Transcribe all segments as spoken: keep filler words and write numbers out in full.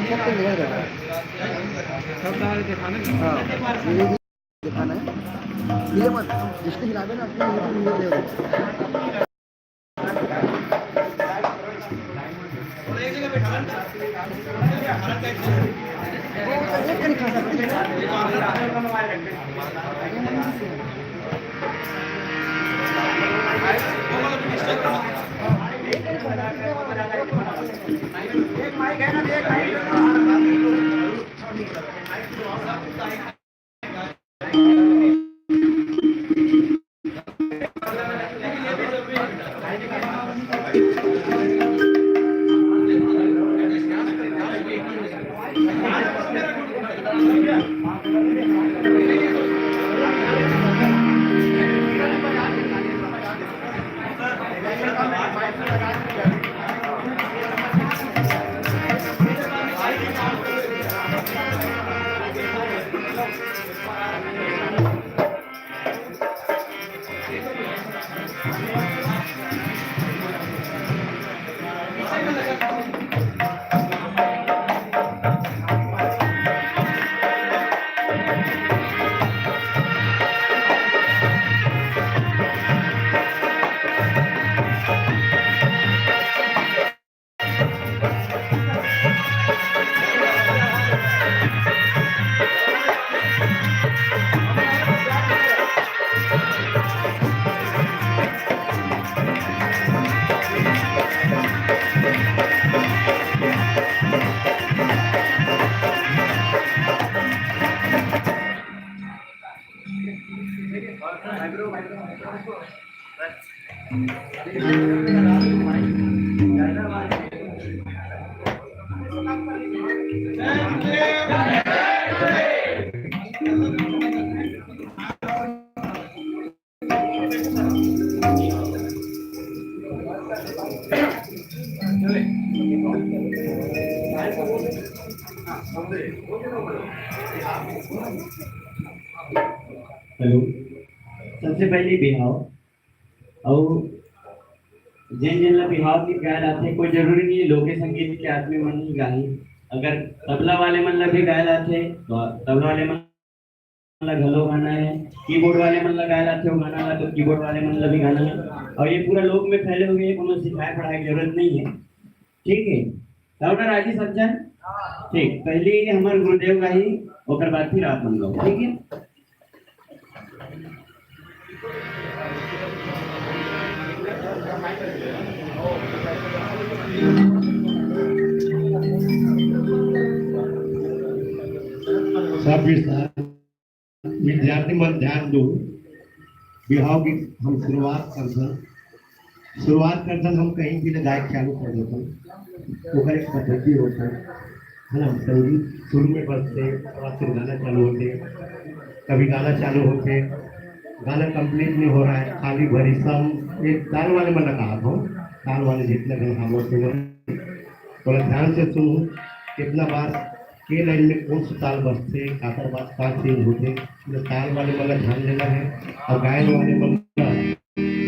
सब तो मिला रहता है। हाँ, ये भी दिखाना है। ये मत, जिसको हिलावे ना, अपने मुंह पे मुंह दे। हेलो, सबसे पहले बिहाव। अउ जेन जेन ला बिहाव गीत गाए ला आथे, कोई जरूरी नहीं है लोक संगीत के आदमी मन ही गाही। अगर तबला वाले मन ला भी गाए ला आथे, तो तबला वाले मन ला घलो गाना है। कीबोर्ड वाले मन ला गाए ला आथे वो गाना ला, तो कीबोर्ड वाले मन ला भी गाना है। और ये पूरा लोक में फैले हुए हैं, कोनो सिखाए पढ़ाए की जरूरत नहीं है। ठीक है, तब ना राजी सब जन? ठीक, पहले ये हमारे गुरुदेव गाही, ओकर बाद फिर आप मन गाओ, ठीक है? सब विद्यार्थी मन ध्यान दो, बिहाव गीत हम शुरुआत करथन। शुरुआत करथन हम कहीं भी ले गायक चालू कर देथन, ओकर एक पद्धति होथे, है ना? संगीत शुरू में बजथे, ओकर बाद फिर गाना चालू होथे, कभी गाना चालू होथे, गाना कंप्लीट नहीं हो रहा है, खाली भरी सम, एक ताल वाले मन ला कहा था, ताल वाले जितना भी हम लोग सुनो, थोड़ा ध्यान से सुनो, कितना बार के लाइन में कौन सा ताल बजथे, काकर बात का चेंज होथे, ये ताल वाले मन ला ध्यान देना है। और गायन वाले मन ला,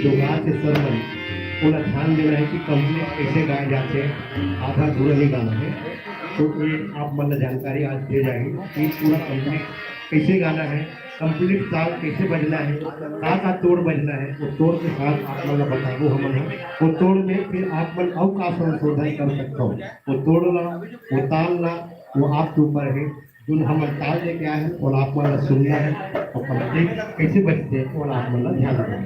जो गाथे सरमन, ओला ध्यान देना है कि कंप्लीट कैसे गाए जाथे, आधा अधूरा नहीं गाना है। तो ये आप मन ला जानकारी आज दे जाही कि पूरा कंप्लीट कैसे गाना है, कंप्लीट ताल कैसे बजना है, का का तोड़ बजना है, वो तोड़ के साथ आप मन ला बताबो हमन ह। वो तोड़ में फिर आप मन अउ का संशोधन कर सकथो, वो तोड़ ला, वो ताल ला, वो आपके ऊपर है। जोन हमन ताल लेके आए हैं, वो आप मन ला सुनना है, और कंप्लीट कैसे बजथे, वो आप मन ला ध्यान देना है।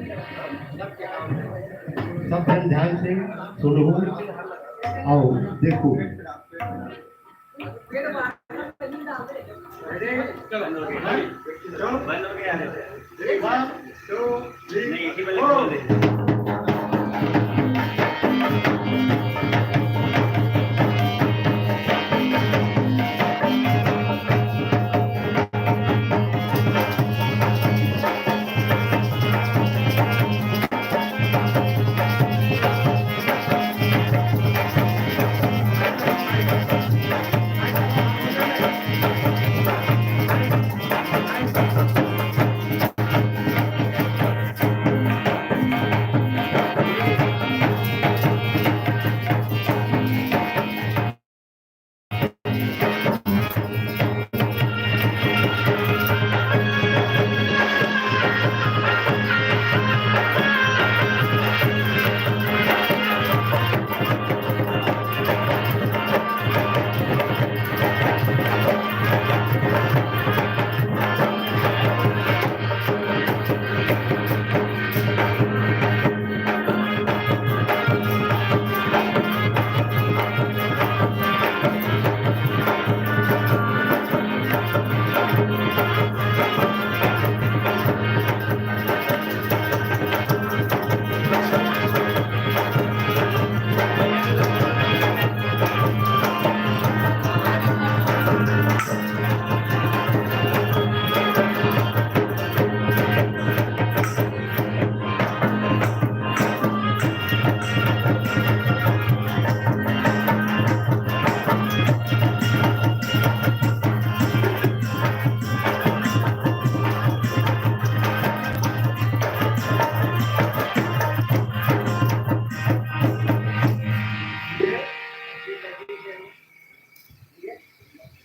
सब जन ध्यान से सुनो, आओ, देखो।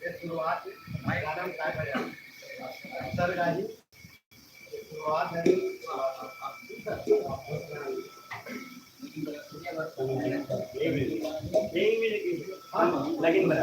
शुरुआत प्राणायाम काय बजा? अक्षर गाही। शुरुआत है। लेकिन बना।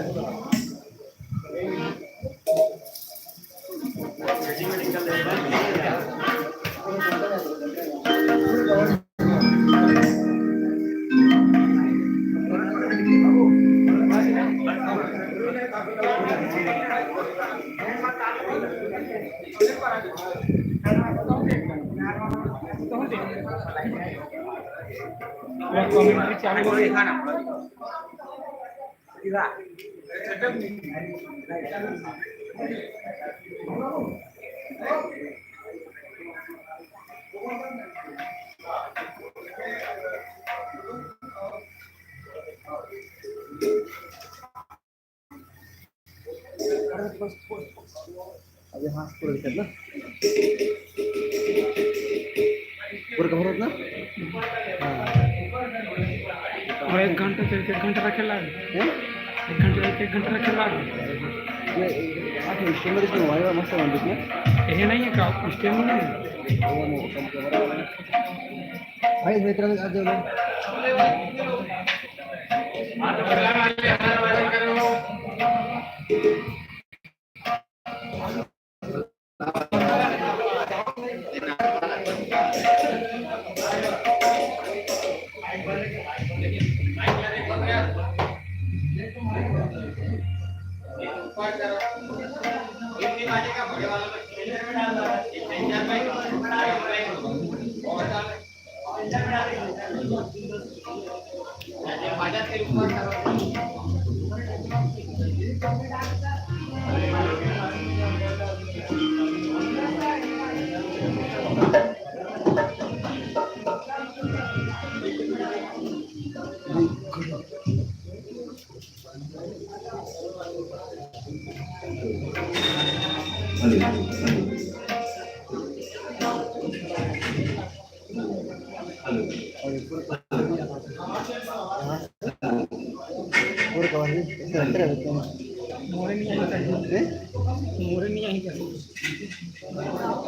अरे, बस, बस, बस। अभी हाँ, पूरा दिक्कत ना। पूरा कवर होत ना? हाँ। और एक घंटा चल के एक घंटा रखे ला। हैं? एक घंटा चल के एक घंटा रखे ला। ये, ये, आप स्टैंड में इसमें वायर मस्त बन रही है। ये नहीं है क्या? स्टैंड नहीं है? वो, वो, कम से कम। भाई, इधर आ जाओ ना।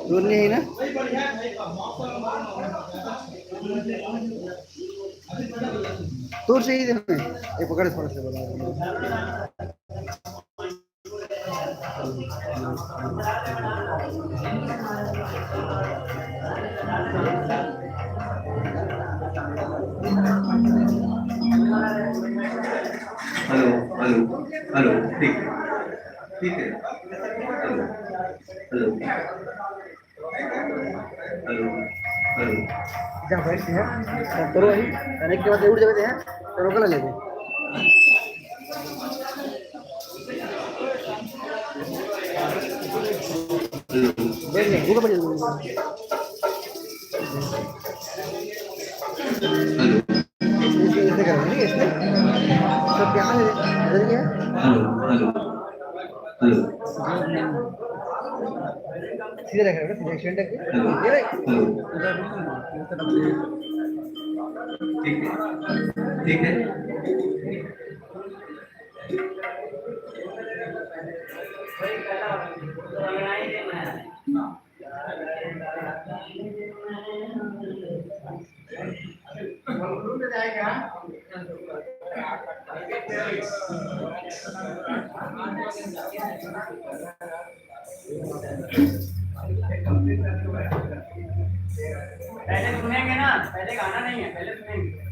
दूर नहीं है ना? दूर से ही देखो। ये पकड़, थोड़ा सा बड़ा। हेलो, हेलो, हेलो, ठीक, ठीक है। Hello, hello, hello. जा बैठ के, हाँ, करो वही, कनेक्ट के बाद उठ जाते हैं, तो रोक ले लेंगे। हेलो। बैठ ले, ऊपर बैठ ले। हेलो। इसमें ऐसे करो, ठीक है? इसमें सब क्या है? इधर क्या है? Hello, hello, hello. सीधे रख, रख, सीधे एक्सीडेंट है। हेलो, ये भाई। हेलो। ठीक है, ठीक है। पहले सुनेंगे ना, पहले गाना नहीं है, पहले सुनेंगे।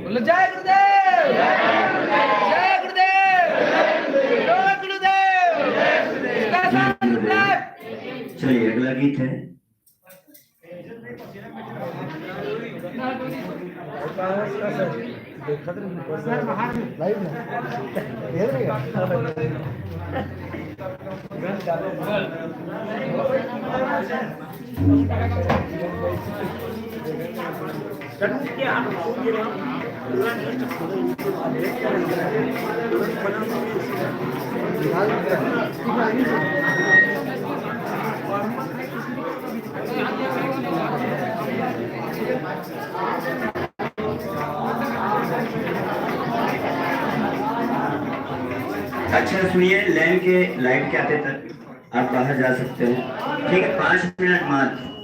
बोलो, जय गुरुदेव, जय गुरुदेव, जय गुरुदेव। चलिए, अगला गीत है। अच्छा सुनिए, लैंप के लाइट के आते तक आप बाहर जा सकते हो। ठीक है, पाँच मिनट मात्र।